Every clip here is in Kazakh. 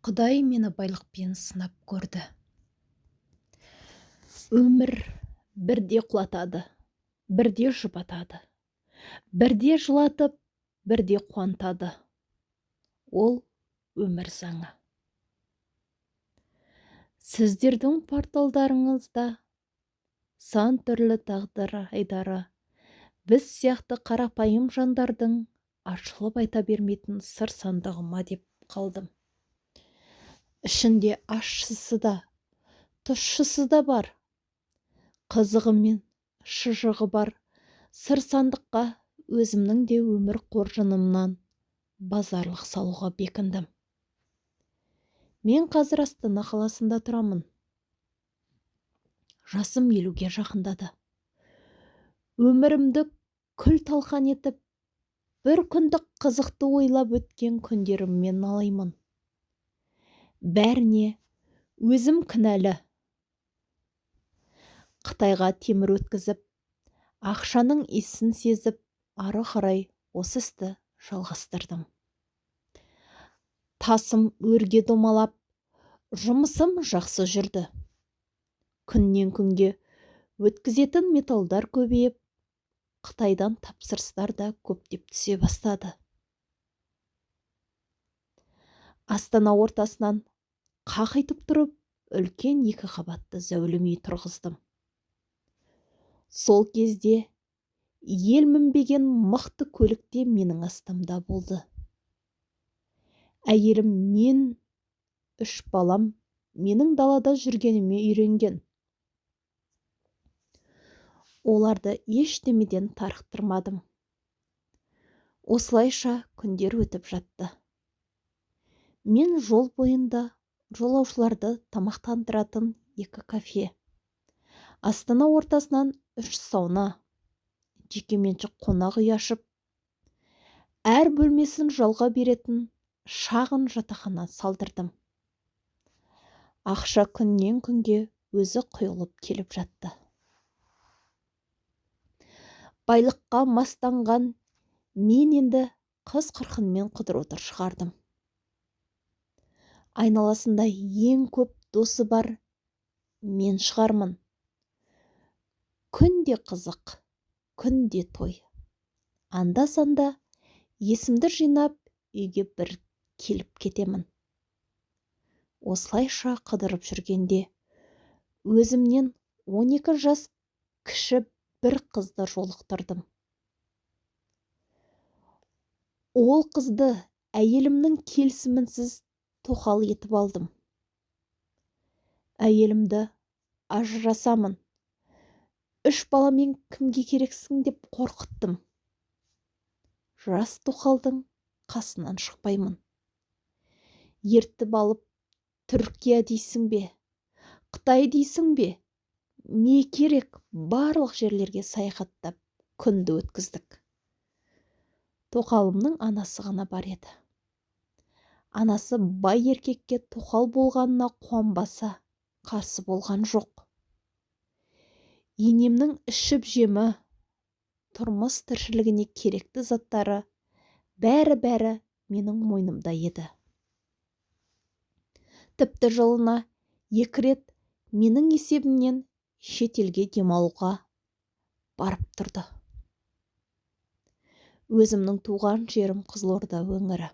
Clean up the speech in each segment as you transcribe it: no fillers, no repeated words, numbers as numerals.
Құдай мені байлықпен сынап көрді. Өмір бірде құлатады, бірде жұбатады, бірде жылатып, бірде қуантады. Ол өмір заңы. Сіздердің порталдарыңызда сан түрлі тағдыр айдары біз сияқты қарапайым жандардың ашылып айта бермейтін сыр сандығы ма деп қалдым. Ішінде ащысы да, тұщысы да бар, қызығы мен шыжығы бар сыр сандыққа өзімнің де өмір қоржынымнан базарлық салуға бекіндім. Мен қазір Астана қаласында тұрамын. Жасым 50-ге жақындады. Өмірімді күл-талқан етіп, бір күндік қызықты ойлап өткен күндеріммен налаймын. Бәріне өзім кінәлі. Қытайға темір өткізіп, ақшаның иісін сезіп, ары қарай осы істі жалғастырдым. Тасым өрге домалап, жұмысым жақсы жүрді. Күннен күнге өткізетін металдар көбейіп, Қытайдан тапсырыстар да көптеп түсе бастады. Астана ортасынан қақитып тұрып, үлкен 2 қабатты зәулім үй тұрғыздым. Сол кезде ел мінбеген мықты көлікте менің астымда болды. Әйелім мен 3 балам менің далада жүргеніме үйренген. Оларды ештемеден тарықтырмадым. Осылайша күндер өтіп жатты. Мен жол бойында жолаушыларды тамақтандыратын 2 кафе, Астана ортасынан 3 сауна, жекеменшік қонақ үй ашып, әр бөлмесін жалға беретін шағын жатақхана салдырдым. Ақша күннен күнге өзі құйылып келіп жатты. Байлыққа мастанған мен енді қыз-қырқынмен қыдыруды шығардым. Айналасында ең көп досы бар мен шығармын. Күнде қызық, күнде той. Анда-санда есімді жинап үйге бір келіп кетемін. Осылайша қыдырып жүргенде өзімнен 12 жас кіші бір қызды жолықтырдым. Ол қызды әйелімнің келісімінсіз тоқал етіп алдым. Әйелімді ажырасамын, 3 баламен кімге керексің деп қорқыттым. Жас тоқалдың қасынан шықпаймын. Ертіп алып Түркия дейсің бе, Қытай дейсің бе, не керек, барлық жерлерге саяхаттап күнді өткіздік. Тоқалымның анасы ғана бар еді. Анасы бай еркекке тоқал болғанына қуанбаса, қарсы болған жоқ. Енемнің ішіп жемі, тұрмыс тіршілігіне керекті заттары бәрі-бәрі менің мойнымда еді. Тіпті жылына 2 рет менің есебімнен шетелге демалуға барып тұрды. Өзімнің туған жерім Қызылорда өңірі.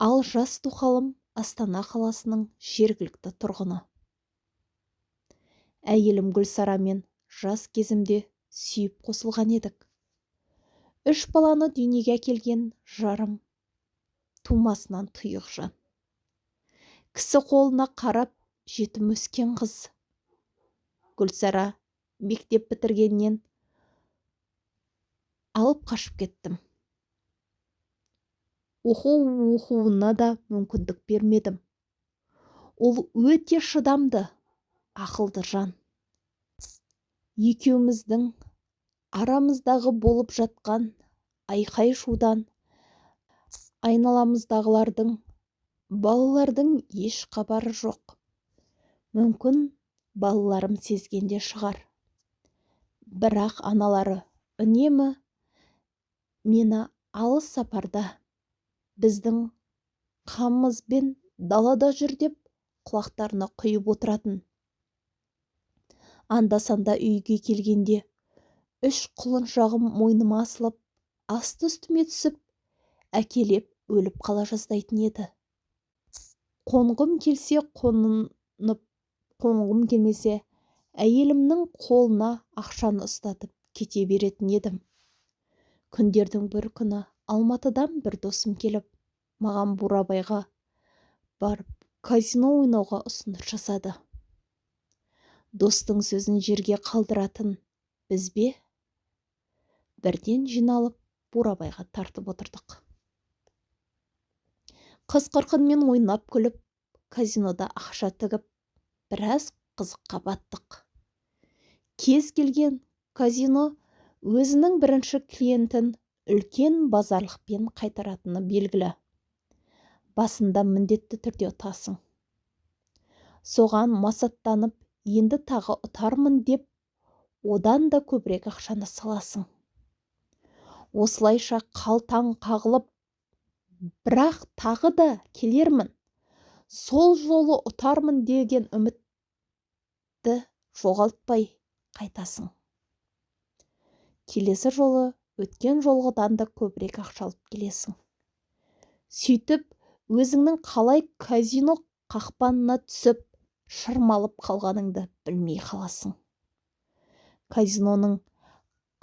Ал жас тоқалым Астана қаласының жергілікті тұрғыны. Әйелім Гүлсарамен жас кезімде сүйіп қосылған едік. 3 баланы дүниеге әкелген жарым тумасынан тұйық жан. Кісі қолына қарап жетім өскен қыз. Гүлсара мектеп бітіргеннен алып қашып кеттім. Оқу оқуына да мүмкіндік бермедім. Ол өте шыдамды, ақылды жан. Екеуміздің арамыздағы болып жатқан айқай-шудан айналамыздағылардың, балалардың еш хабары жоқ. Мүмкін балаларым сезгенде шығар. Бірақ аналары үнемі мені алыс сапарда, біздің қамымызбен Далада жүр деп құлақтарына құйып отыратын. Анда-санда үйге келгенде үш құлыншағым мойныма асылып, асты-үстіме түсіп, әкелеп өліп қала жаздайтын еді. Қонғым келсе қонып, қонғым келмесе әйелімнің қолына ақшаны ұстатып кете беретін едім. Күндердің бір күні Алматыдан бір досым келіп, маған Бурабайға барып казино ойнауға ұсыныс жасады. Достың сөзін жерге қалдыратын біз бе? Бірден жиналып Бурабайға тартып отырдық. Қыз-қырқынмен ойнап күліп, казинода ақша тігіп, біраз қызыққа баттық. Кез келген казино өзінің бірінші клиентін үлкен базарлықпен қайтаратыны белгілі. Басында міндетті түрде ұтасың. Соған масаттанып, енді тағы ұтармын деп, одан да көбірек ақшаны саласың. Осылайша қалтаң қағылып, бірақ тағы да келермін, сол жолы ұтармын деген үмітті жоғалтпай қайтасың. Келесі жолы өткен жолғыдан да көбірек ақша алып келесің. Сөйтіп, өзіңнің қалай казино қақпанына түсіп, шырмалып қалғаныңды білмей қаласың. Казиноның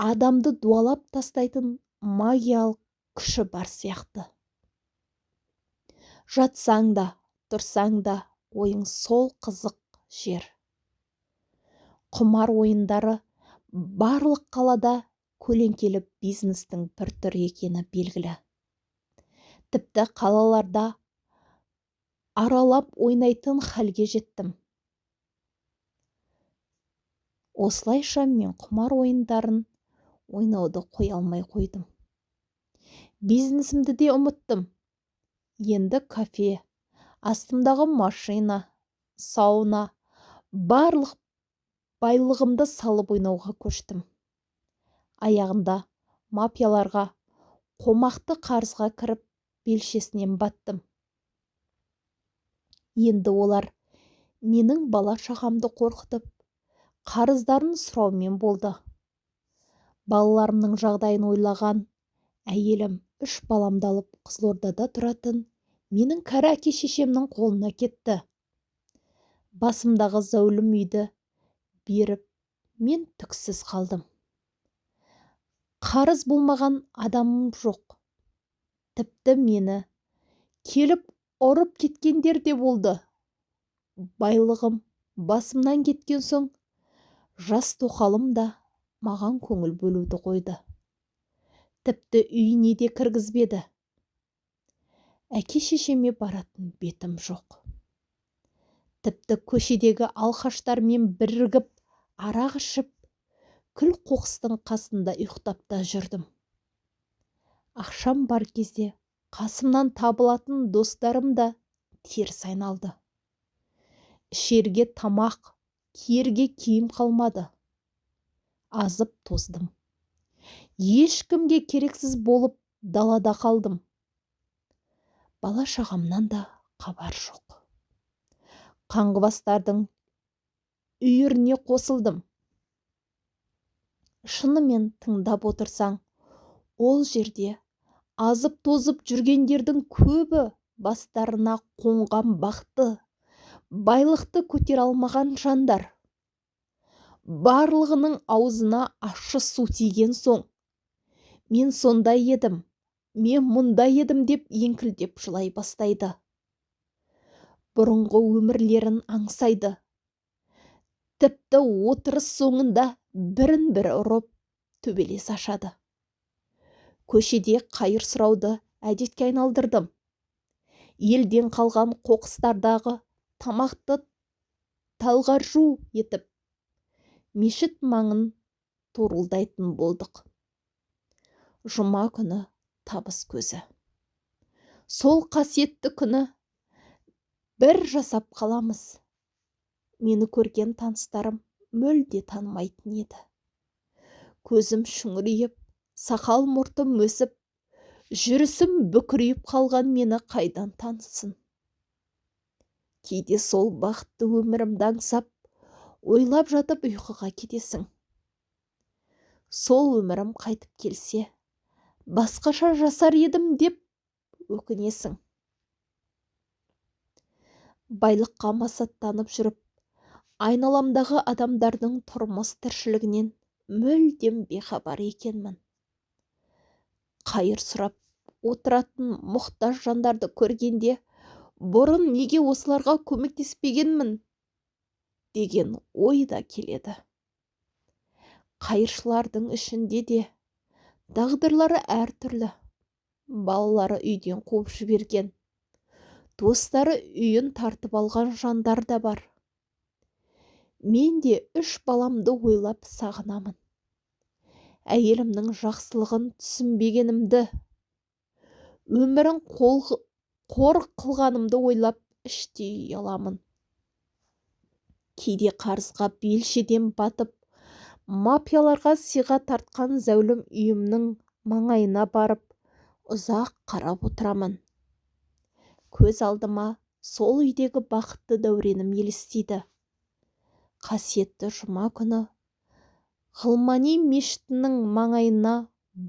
адамды дуалап тастайтын магиялық күші бар сияқты. Жатсаң да, тұрсаң да ойың сол қызық жер. Құмар ойындары барлық қалада көлеңкелі бизнестің бір түрі екені белгілі. Тіпті қалаларда аралап ойнайтын халге жеттім. Осылайша мен құмар ойындарын ойнауды қоя алмай қойдым. Бизнесімді де ұмыттым. Енді кафе, астымдағы машина, сауна, барлық байлығымды салып ойнауға көштім. Аяғында мафияларға қомақты қарызға кіріп, белшесінен баттым. Енді олар менің бала-шағамды қорқытып, қарыздарын сұраумен болды. Балаларымның жағдайын ойлаған әйелім үш баламды алып Қызылордада тұратын менің кәрі әке-шешемнің қолына кетті. Басымдағы зәулім үйді беріп, мен түксіз қалдым. Қарыз болмаған адамым жоқ. Тіпті мені келіп ұрып кеткендер де болды. Байлығым басымнан кеткен соң жас тоқалым да маған көңіл бөлуді қойды. Тіпті үйіне де кіргізбеді. Әке-шешеме баратын бетім жоқ. Тіпті көшедегі алқаштармен бірігіп арақ ішіп, күл қоқыстың қасында ұйықтап та жүрдім. Ақшам бар кезде қасымнан табылатын достарым да теріс айналды. Ішерге тамақ, киерге киім қалмады. Азып тоздым. Ешкімге керексіз болып далада қалдым. Бала шағамнан да хабар жоқ. Қаңғыбастардың үйіріне қосылдым. Шынымен тыңдап отырсаң, ол жерде азып-тозып жүргендердің көбі бастарына қонған бақты, байлықты көтере алмаған жандар. Барлығының аузына ащы су тиген соң, мен сондай едім, мен мұндай едім деп еңкілдеп жылай бастайды. Бұрынғы өмірлерін аңсайды. Тіпті отырыс соңында бірін-бірі ұрып, төбелес ашады. Көшеде қайыр сұрауды әдетке айналдырдым. Елден қалған қоқыстардағы тамақты талғажу етіп, мешіт маңын торуылдайтын болдық. Жұма күні табыс көзі. Сол қасиетті күні бір жасап қаламыз. Мені көрген таныстарым мүлде танымайтын еді. Көзім шүңірейіп, сақал мұртым өсіп, жүрісім бүкірейіп қалған мені қайдан танысын? Кейде сол бақытты өмірімді аңсап, ойлап жатып ұйқыға кетесің. Сол өмірім қайтып келсе, басқаша жасар едім деп өкінесің. Байлыққа масаттанып жүріп, айналамдағы адамдардың тұрмыс тіршілігінен мүлдем бейхабар екенмін. Қайыр сұрап отыратын мұқтаж жандарды көргенде, бұрын неге осыларға көмектеспегенмін деген ой да келеді. Қайыршылардың ішінде де тағдырлары әртүрлі. Балалары үйден қуып жіберген, туыстары үйін тартып алған жандар да бар. Мен де 3 баламды ойлап сағынамын. Әйелімнің жақсылығын түсінбегенімді, өмірін қор қылғанымды ойлап іштей ұяламын. Кейде қарызға белшеден батып, мафияларға сыйға тартқан зәулім үйімнің маңайына барып, ұзақ қарап отырамын. Көз алдыма сол үйдегі бақытты дәуренім елестейді. Қасиетті жұма күні Ғылмани мешітінің маңайына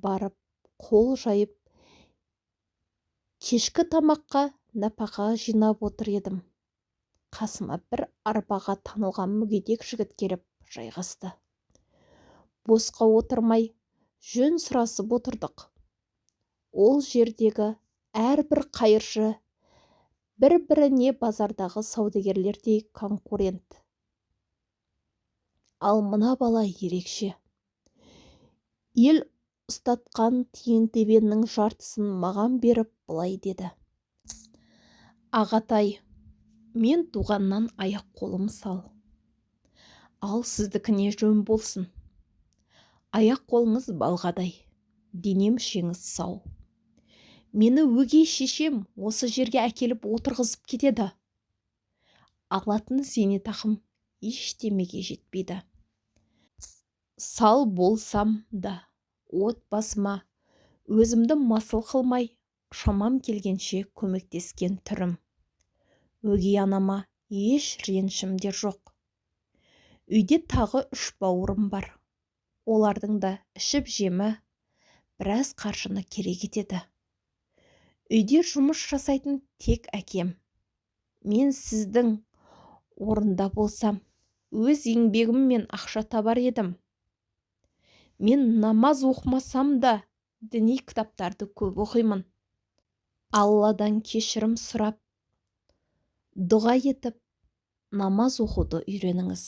барып, қол жайып, кешкі тамаққа нәпақа жинап отыр едім. Қасыма бір арбаға танылған мүгедек жігіт келіп жайғасты. Босқа отырмай, жөн сұрасып отырдық. Ол жердегі әрбір қайыршы бір-біріне базардағы саудагерлердей конкурент. Ал мына бала ерекше. Ел ұстатқан тиын-тебеннің жартысын маған беріп былай деді. Ағатай, мен туғаннан аяқ қолым сал. Ал сіздікіне жөн болсын. Аяқ қолыңыз балғадай, дене мүшеңіз сау. Мені өгей шешем осы жерге әкеліп отырғызып кетеді. Алатын зейнетақым ештемеге жетпейді. Сал болсам да отбасыма өзімді масыл қылмай, шамам келгенше көмектескен түрім. Өгей анама еш ренішім де жоқ. Үйде тағы 3 бауырым бар. Олардың да ішіп жемі біраз қаржыны керек етеді. Үйде жұмыс жасайтын тек әкем. Мен сіздің орында болсам, өз еңбегіммен ақша табар едім. Мен намаз оқымасам да діни кітаптарды көп оқимын. Алладан кешірім сұрап, дұға етіп, намаз оқуды үйреніңіз.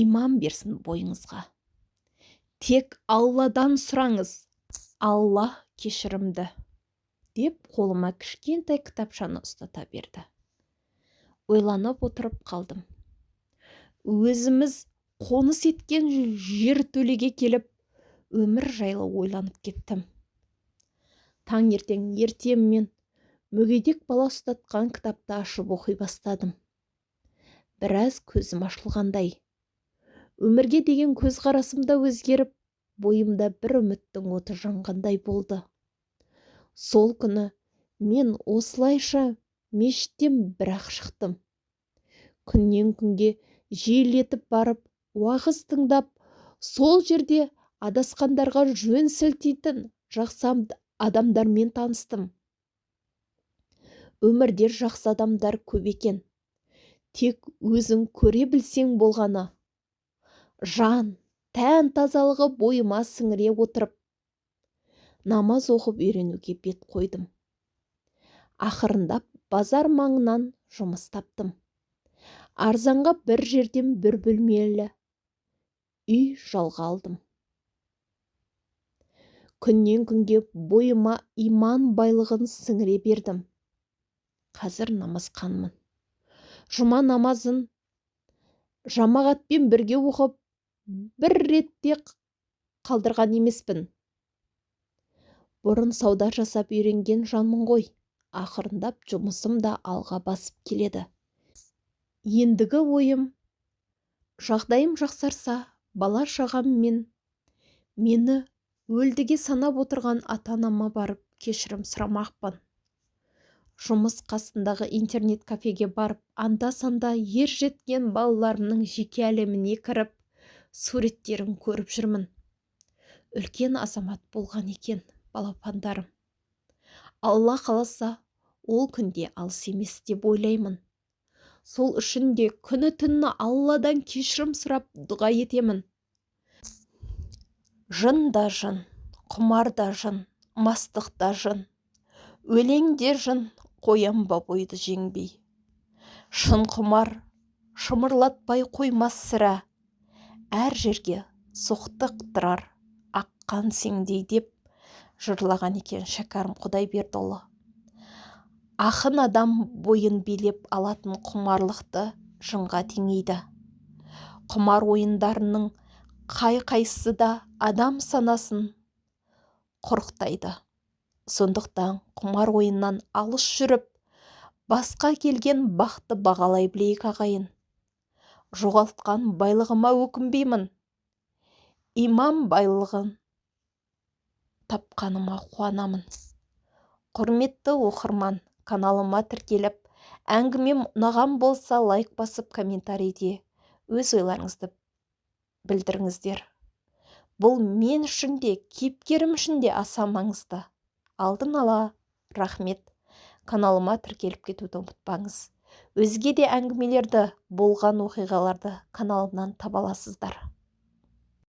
Иман берсін бойыңызға. Тек Алладан сұраңыз, Алла кешірімді, деп қолыма кішкентай кітапшаны ұстата берді. Ойланып отырып қалдым. Өзіміз қоныс еткен жертөлеге келіп, өмір жайлы ойланып кеттім. Таңертең ертеммен мүгедек бала ұстатқан кітапты ашып оқи бастадым. Біраз көзім ашылғандай. Өмірге деген көзқарасым да өзгеріп, бойымда бір үміттің оты жанғандай болды. Сол күні мен осылайша мешіттен бірақ шықтым. Күннен күнге жиілетіп барып, уағыз тыңдап, сол жерде адасқандарға жөн сілтейтін жақсы адамдармен таныстым. Өмірде жақсы адамдар көп екен. Тек өзің көре білсең болғаны. Жан, тән тазалығы бойыма сіңіре отырып, намаз оқып үйренуге бет қойдым. Ақырындап базар маңынан жұмыс таптым. Арзанға бір жерден бір бөлмелі үй жалға алдым. Күннен күнге бойыма иман байлығын сіңіре бердім. Қазір намазханмын. Жұма намазын жамағатпен бірге оқып, бір ретте қалдырған емеспін. Бұрын сауда жасап үйренген жанмын ғой. Ақырындап жұмысым да алға басып келеді. Ендігі ойым, жағдайым жақсарса, бала шағаммен мені өлдіге санап отырған ата-анама барып кешірім сұрамақпын. Жұмыс қасындағы интернет кафеге барып, анда-санда ер жеткен балаларымның жеке әлеміне кіріп, суреттерін көріп жүрмін. Үлкен азамат болған екен балапандарым. Алла қаласа, ол күнде алыс емес деп ойлаймын. Сол үшін де күні-түні Алладан кешірім сұрап дұға етемін. Жын да жын, құмар да жын, мастық та жын, өлең де жын, қоям ба бойды жеңбей. Шын құмар шымырлатпай қоймас сірә, әр жерге соқтықтырар аққан сеңдей деп жырлаған екен Шәкәрім Құдайбердіұлы. Ақын адам бойын билеп алатын құмарлықты жынға теңейді. Құмар ойындарының қай-қайсысы да адам санасын құрықтайды. Сондықтан құмар ойыннан алыс жүріп, басқа келген бақты бағалай білейік ағайын. Жоғалтқан байлығыма өкінбеймін. Иман байлығын тапқаныма қуанамын. Құрметті оқырман, каналыма тіркеліп, әңгімем ұнаған болса лайк басып, комментарийде өз ойларыңызды білдіріңіздер. Бұл мен үшін де, кейіпкерім үшін де аса маңызды. Алдын ала рахмет. Каналыма тіркеліп кетуді ұмытпаңыз. Өзге де әңгімелерді, болған оқиғаларды каналымнан таба аласыздар.